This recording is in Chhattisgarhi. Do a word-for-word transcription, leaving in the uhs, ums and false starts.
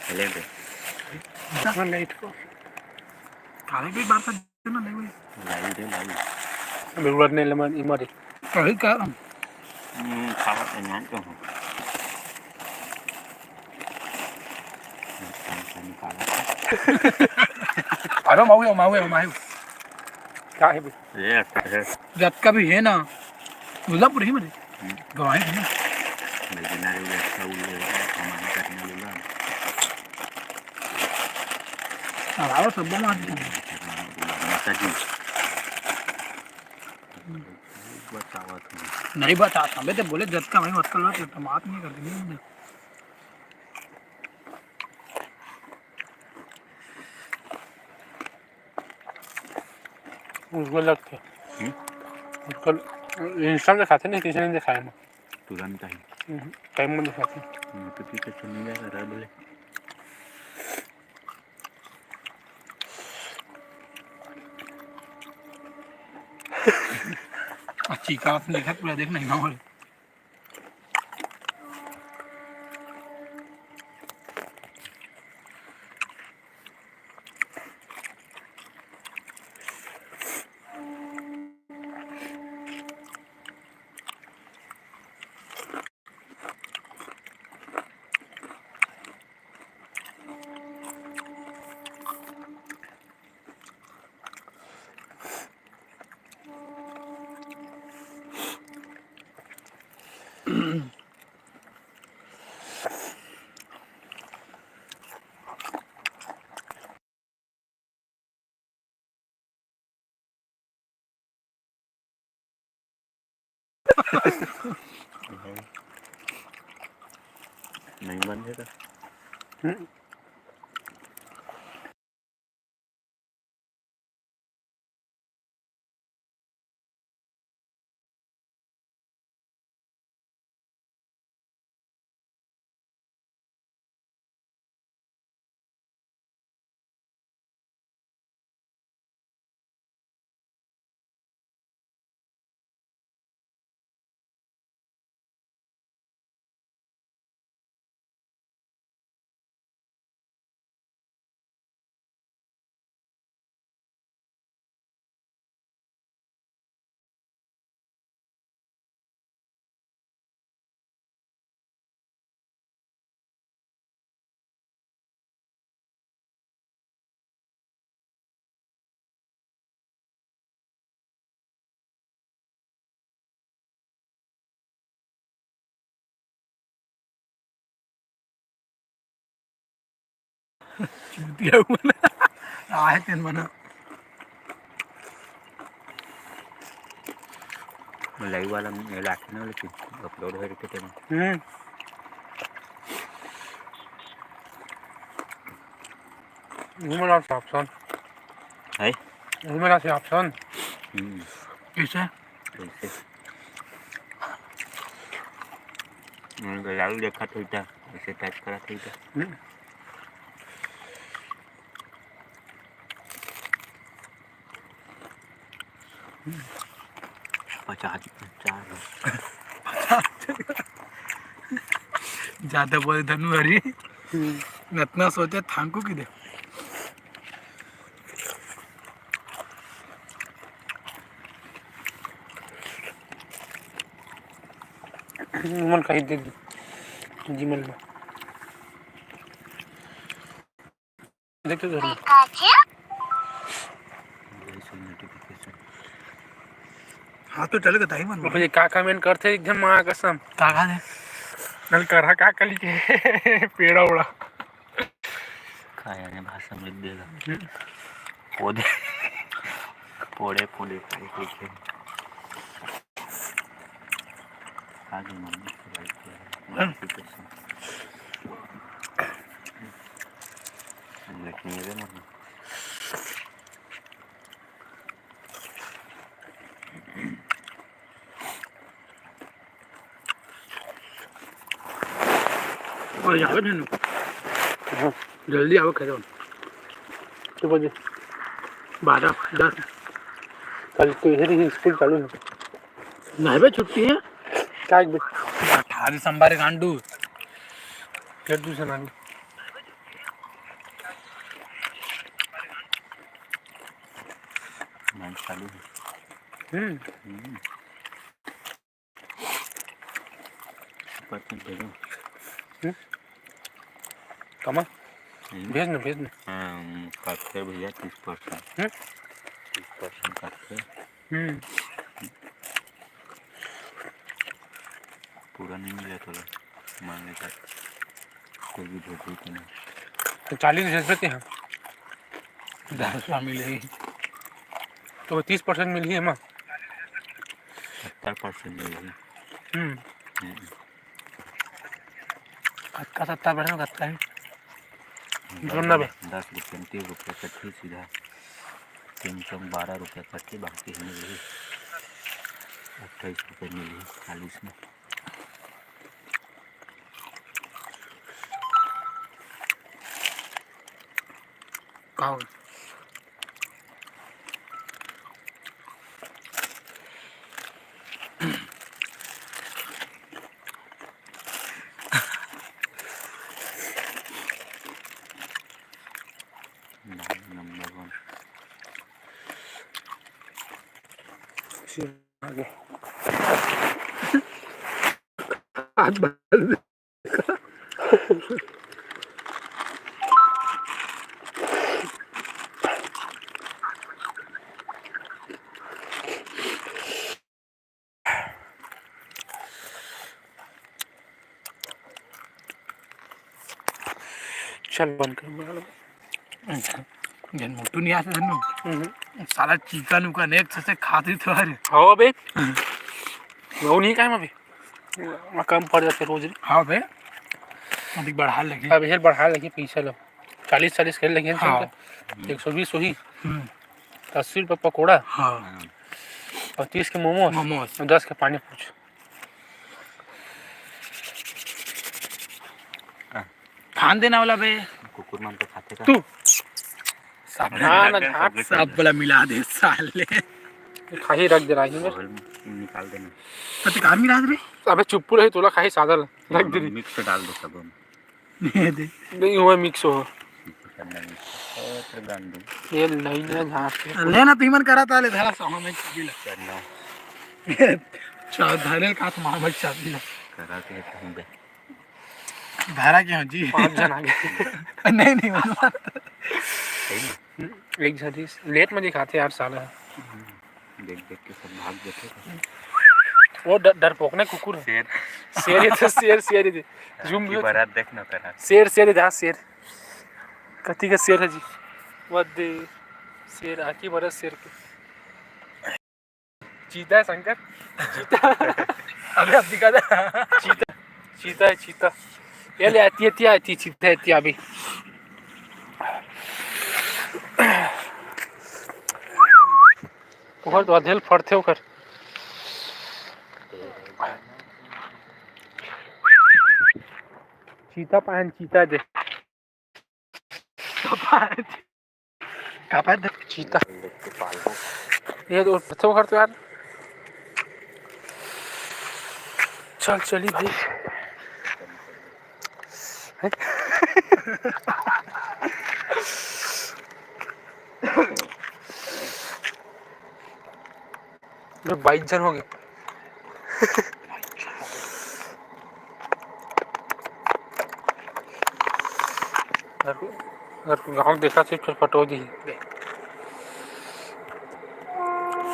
चले बे। हाँ, लाइट को। काले भी बात है ना, नहीं हुई। लाई रे, लाई। अबे, उड़ने ले मन, इमर। कहीं का? हम्म, खावा तो ना तो। अरे, माऊ, माऊ, माऊ। का है बे? ये अच्छा है। जतका भी है ना, उल्लापुर ही मने। हम्म। गवाही है ना। लेकिन अरे, ये अच्छा उल्ला है, कमाई करने वाला। हमारा सब बना दिया। माता जी। बतावत हूँ। नहीं बताता, मैं तो बोले जतका भाई, अतका लो, तो बात नहीं करते, नहीं। उसको लगते। हम्म? उसको इंस्टेंट खाते नहीं, किसी ने खाया ना। तुरंत ही। हम्म, टाइम में खाते। हम्म, तो ठीक है, सुन लिया, रह बोले। अच्छी कांच नहीं है, पूरा देखना ही ना हो। नहीं बन रहा। हम्म। चूतिया मन आहे तेन मन। लाइव वाला में लाके ना, लेकिन अपलोड होय रहिथे तेन। हम्म। घूमे ला से ऑप्शन। है? घूमे ला से ऑप्शन। हम्म। कैसे? कैसे? मैं तो लाइव देखा था इधर, ऐसे टच करा था इधर। हम्म। पचास, पचास। ज्यादा बोले धनु हरी। हम्म। इतना सोचे थांकू की दे। मन कही दे दी। जी मन लो। देख तो जरूर। हाँ, तो चलेगा, ताई मन। ओके, का कमेंट करथे एकदम माँ कसम। का, का दे? नल करा का कली के पेड़ा उड़ा। का यार, ये भाषा में देगा। हम्म। कोदे, कोड़े, कोड़े, कोड़े, कोड़े। आगे मम्मी से बात किया है। हम्म। बात की कसम। हम बैठेंगे रे मम्मी। और जावे थे ना। हाँ। जल्दी आओ, खेलो। कितने बजे? बारह, दस। कल तो इधर ही स्कूल चालू है। नहीं बे, छुट्टी है। क्या एक बजे? अठारह संभारे गांडू। फिर दूसरा नानी। चालू हे। हम्म। हम्म। Percent भेजो। हम्म। कमा? हम्म। भेज ना, भेज ना। हाँ, काटथे भैया तीस percent। हम्म। तीस percent काटथे। हम्म। पूरा नहीं मिला तोला, मांगे का कोई भी झोपड़ी तो नहीं। तो चालीस भेज देते हैं। दस का मिले ही। तो तीस percent मिली है माँ। सत्तर percent मिली है। हम्म। हम्म। कतका सत्तर percent कतका है? जोड़ना बे। दस रुपये, तीस रुपये कटही सीधा। तीन सौ बारह रुपये कटही, बाकी हमें यही अट्ठाईस रुपये मिली चालीस में। का हो? Number one। आगे। हाथ बांध। चल बंद कर। जेन मोटू नहीं आते थे ना, हम्म। साला चिकन उकन एक से खाते थे। अरे हो बे, वो नहीं काय मैं बे। कम पड़ जाथे रोज रे। हाँ बे, अधिक बढ़ा लगे। अब ये बढ़ा लगे पैसा लो, चालीस चालीस कर लगे। हाँ। एक सौ बीस वही, हम्म। अस्सी रुपये पकौड़ा, हाँ। और तीस के मोमोज, मोमोज। और दस के पानी पूछ। खान देना वाला बे। कुकुर मन तो खाथे का? तू। सब हाँ, ना झाट। सब बोला मिला दे साले। खाही रख दे राजू में। बगल में निकाल देना। अबे कहाँ मिला दे रे? अबे चुप्पू रही, तोला खाही सादा रख दे रे। Mix डाल दो सब में। ये दे। नहीं हुआ mix हो। ये नहीं ना झाट के। लेना तुही मन करा ताले धरा सामान में चाबी लग करना। चाबी धारे का सामान में चाबी लग। करा के तुम बे। धारा के हो जी। पाँच झन आ गे। नहीं, नहीं, वो बात। सही में। एक झन ही late में दिखाथे यार साला। देख, देख के सब भाग जाथे। वो डर-, डरपोक ना कुकुर हे। शेर। शेर हे तो शेर, शेर हे दे। Zoom आँखी भी होथे। बरत देख न करा। शेर, शेर हे दे, हाँ, शेर। कति का शेर हे जी? वो दे। शेर, आँखी बरत शेर के। चीता है शंकर, चीता। अबे अब दिखा दे। चीता, चीता है, चीता। ये ले, आती है, आती है, आती है, चीता है, आती है अभी। ओकर तो अधेल फरथे ओकर। चीता पान, चीता दे। का पाए दे? चीता। ये तो उठते वक्त यार। चल, चली दे। हैं? जो बाईस जन हो गए। अगर, अगर गाँव देखा से, चल पटो दी।